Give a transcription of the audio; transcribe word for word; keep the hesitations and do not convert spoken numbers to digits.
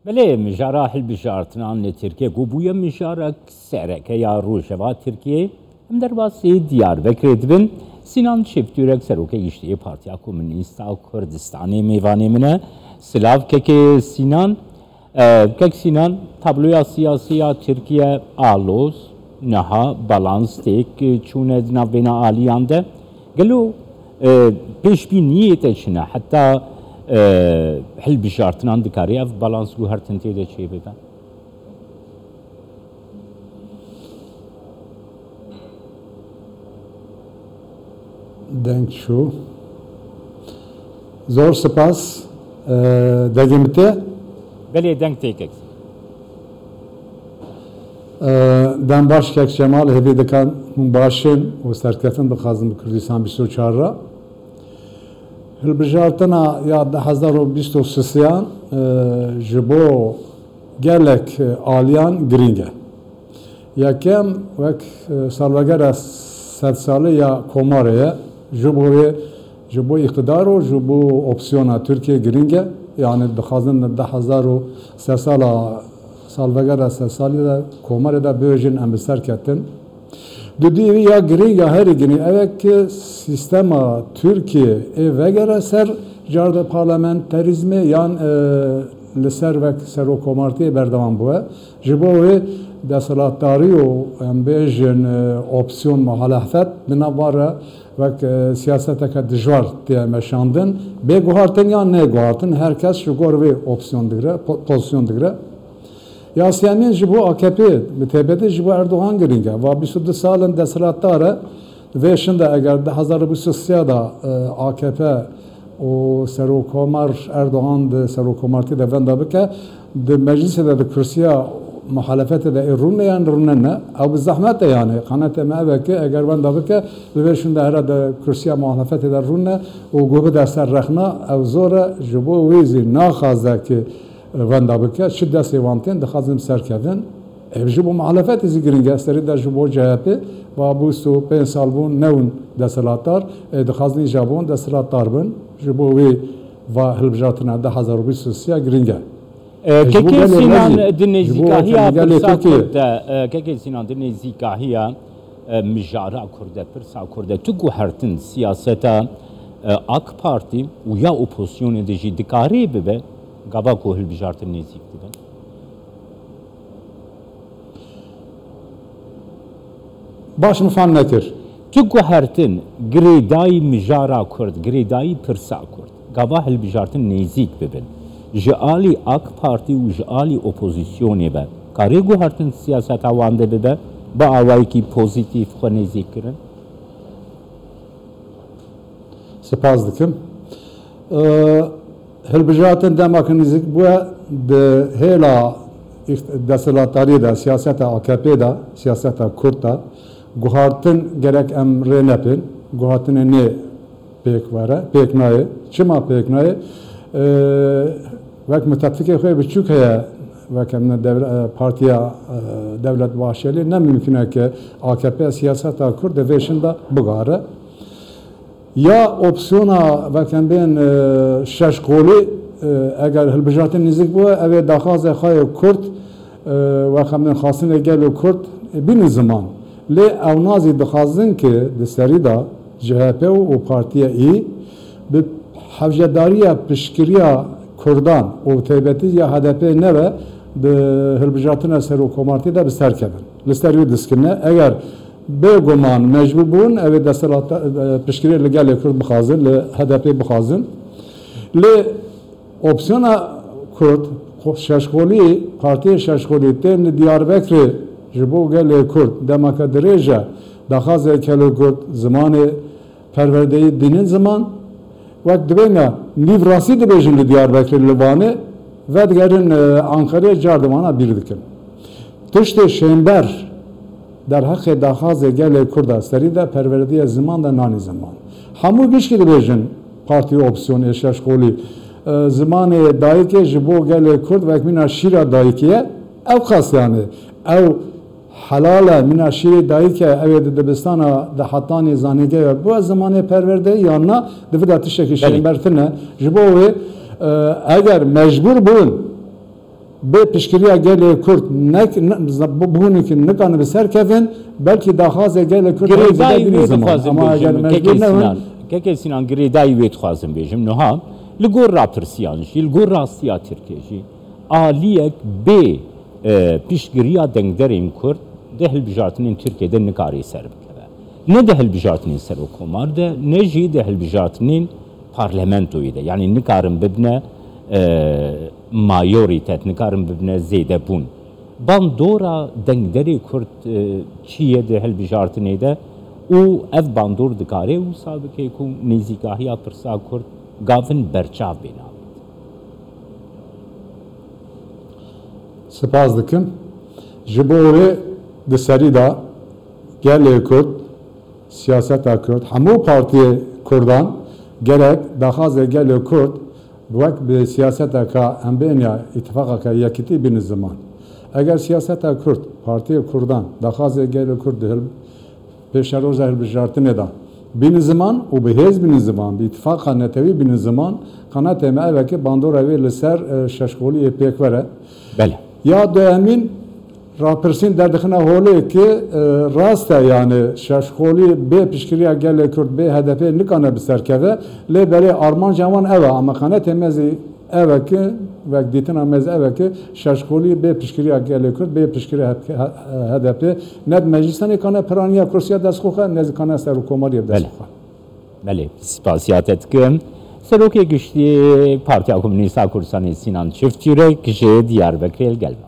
Belê, mijara hilbijartinan li Tirkiye ku bûye mijarek sereke ya rojeva Tirkiyeyê, em derbasî Diyarbekirê dibin. Sînan Çiftürek, serokê giştî yê Partiya Komûnîst a Kurdistanê mêvanê min e. Silav kekê Sînan. E, kek Sînan, tabloya siyasî ya Tirkiye aloz, niha balans têk çûne di navbêna aliyan de. Gelo, e, pêşbîniyê te çi ne? Heta, e, hilbijartinan dikare ev balans guhertin tê de çêbibe? Deng çû. Zor spas. E, dengê min tê? Belê, deng tê kek. E, dem baş kek Cemal, hêvî dikan hûn baş in û serkeftin bixwazin bi Kurdistan bîst û çar re. Hilbijartina ya du hezar û bîst û sisiyan, e, ji bo gelek, e, aliyan girîng e. Yekem wek, e, salvegera sedsalî ya Komarê ye. Ji bo wê, ji bo îqtidar û ji bo opsiyona Tirkiye girîng e. Yani dixwazin di du hezar û sedsala salvegera sedsalî de Komarê de bibêjin em bi ser ketin. Dudî wî ya girîng, ya herî girîng ew e ki sîstema Tirkiye ê vegere ser carde parlamenterîzmê yan, e, li ser wek serokomartiyê berdewam bûye. Ji bo wê desthilatdarî û, em bêjin, e, opsiyon muhalefet di nav van re wek, e, siyaseteke dijwar tê meşandin. Bê guhartin yan nê guhartin, her kes ji gor vê opsiyon digire, po-, pozisyon digire. Ya sêyemîn ji bo A K P, bi taybetî ji bo Erdogan girîng e. Va bîst û du sal in desthilatdar e. Vê şin de eger du hezar û bîst û sê de, e, A K P û Serokkomar Erdogan di serokomartî de venda bike, di meclisê de, di kursiya muhalefetê de ê rûne yan rûne ne? Ew bi zehmet e yani. Qenetê me ev e ki eger venda bike, di vê şin de here di kursiya muhalefetê de rûne û guh bide ser rexna, ew zor e. Ji bo wê zî naxwaze ki venda bike, çi destê wan tên, dixwazin bi ser kevin. Ev ji bo muhalefetê zî girîng e, serî de ji bo C H P, va bîst û pênc sal bûn newin desthilatdar, ê dixwazin îca bûn desthilatdar bin. Ji bo wê va hilbijartina du hezar û bîst û sê girîng e. E, Ji bo Kekê gelê me Sînan, zî, di ji bo nêzîkahiya gelê pirsa Tirkiyê. Kurd de, e, Kekê Sînan, di nêzîkahiya, e, mijara Kurd de, pirsa Kurd de, tu guhertin siyaseta, e, AK Partî û ya opozisyonê de jî dikarê bibe, gava ku hilbijartin nêzîk dibin? Baş min fam nekir. Tu guhertin girêdayî mijara Kurd, girêdayî pirsa Kurd, gava hilbijartin nêzîk bibin, ji alî AK Partî û ji alî opozisyonê be, karê guhertin siyaseta wan de bibe, bi awayekî pozîtîf xwe nêzîk kirin? Spas dikim. Ee, hilbijartin dema ku nêzîk bûye di hêla îxt-, desthilatdariyê de, siyaseta A K P de, siyaseta Kurd de, guhartin gerek em rê nepên, guhartinê nê pêk were, pêk nayê. Çima pêk nayê? Ee, wek mutefikê xwe biçûk heye, wek em ne dewle-, e, partiya, e, Devlet Bahçelî, ne mimkun e ki A K P siyaseta Kurd di vê şin de bigare. Ya opsiyona, wek em bên, e, şeş qolî, e, eger hilbijartin nêzîk bû, ew ê daxwazê xwe yê Kurd, e, wek em bên xwestinê gelê Kurd, e, bînin ziman. Lê ewna zî dixwazin ki di serî de C H P û, û partiya î bi hevjedariya piştgiriya Kurdan û bi taybetî ya H D P nebe di hilbijartina serokomartî de bi ser kevin. Li ser wî diskine. Eger bêguman mecbûr bûn, ew ê desthilat, e, piştgiriyê li gelê Kurd bixwazin, li H D P bixwazin. Lê opsiyona Kurd, xwe-, şeşqolî, partiyê şeşqolî tên li Diyarbekirê ji bo gelê Kurd demeke dirêj e, daxwazê gelê Kurd zimanê perwerdeyî dînin ziman, wek dibêne nîv rastî dibêjin li Diyarbekirê, li Wanê, vedigerin, e, Anqerê, car di wana bîr dikin. Tiştê şênber derheqê daxwazê gelê Kurda serî de perwerdiye ziman de nanî ziman. Hemû gişkî dibêjin partî opsiyon ê şeş qolî, e, zimanê dayikê ji bo gelê Kurd wek mîna şîra dayikê ye. Ew qas yani. Ew helal e, mîna şîrê dayik e, ew ê di dibistana di hetanî zanîngehê bû, zimanê perwerdeyî yan na, di vir de tiştekî Belê. şênber tune. Ji bo wê, e, eger mecbûr bûn, Bê piştgiriya gelê Kurd nek, ne, bûnekî nikarin bi ser kevin, belkî daxwazê gelê Kurd Girêdayî wê dixwazim bêjim, kekê Sinan, kekê Sinan, girêdayî wê dixwazim bêjim. Niha li gor rapirsiyan jî, li gor rastiya Tirkiyê jî aliyek bê e, piştgiriya dengderên Kurd di hilbijartinên Tirkiyê de nikare ser bikeve. Ne di hilbijartinên serokkomar de, ne jî di hilbijartinên parlamentoyê de. Yanî nikarin bibine e, mayorîtet, nikarin bibine zêdebûn. Bandora dengderê Kurd e, çi ye di hilbijartinê de û ev bandor dikare wisa bike ku nêzîkahiya pirsa Kurd gavin berçav bê navê. Spas dikim. Ji bo wê di serî de gelê Kurd, siyaseta Kurd, hemû partiyê Kurdan gerek daxwazê gelê Kurd wek bi siyaseteka em bênya îtifaqeke yekitî bînin ziman. Eger siyaseta Kurd, partiyê Kurdan daxwazê gelê Kurd di hil-, pêşeroja hilbijartinê de bînin ziman û bi hêz bînin ziman, bi îtifaqa netewî bînin ziman, qenatê me ev e ki bandora wê li ser e, şeşkoliyê pêk were. Belê. Ya duyemîn, rapirsîn derdixine holê ki e, rast e, yani şeşkolî bê piştgiriya gelê Kurd, bê H D P nikane bi ser keve, lê belê armanca wan ev e, ama qenatê me zî ev e ki, wek dîtina me zî ev e ki şeşkolî bê piştgiriya gelê Kurd, bê piştgiriya H D P ne di meclîsa nê kane piraniya kursiya destxwe xwe, ne zî kane serokkomariyê bi dest xwe. Belê, spasiya te dikim. Serokê Giştî Partiya Komûnîst a Kurdistanê Sînan Çiftçîrek ji Diyarbekirê li gel me.